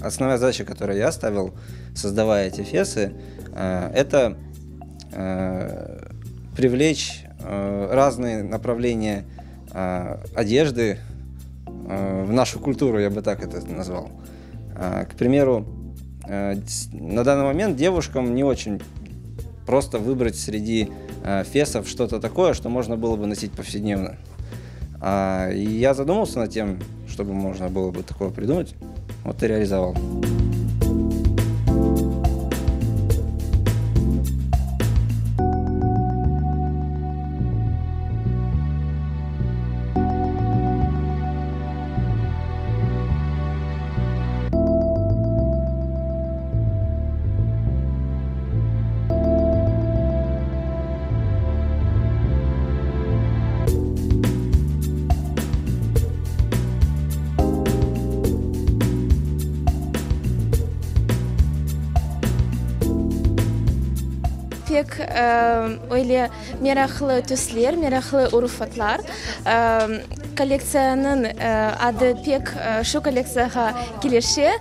Основная задача, которую я ставил, создавая эти фесы, это привлечь разные направления одежды в нашу культуру, я бы так это назвал. К примеру, на данный момент девушкам не очень просто выбрать среди фесов что-то такое, что можно было бы носить повседневно. И я задумался над тем, чтобы можно было бы такое придумать, вот и реализовал. Pek öyle meraqlı tüsler, meraqlı urufatlar. Kollektsiyanıñ adı pek şu kollektsiyağa kelişe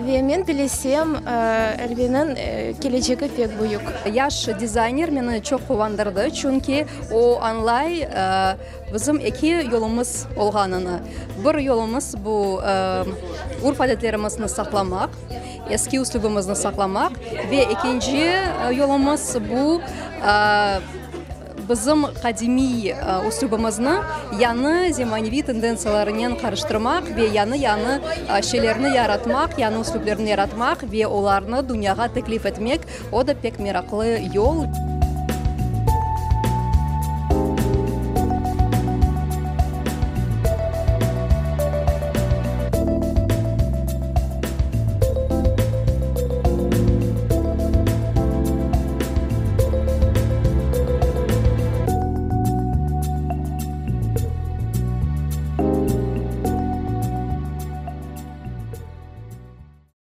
ve men bilesem, Elveniñ kelecegi pek büyük. Yaş dizayner meni çoq quvandırdı, çünki o añlay, bizim eki yolumız olğanını. Bir yolumız bu urf-adetlerimizni saqlamaq, eski üslübimizni saqlamaq ve ekinci yolumız bu Bizim qadimiy üslübimizni yañı zemaneviy tendentsiyalarnen qarıştırmaq ve yañı-yañı şeylerni yaratmaq, yañı üslüplerni yaratmaq ve olarnı dünyağa teklif etmek, o da pek meraqlı yol.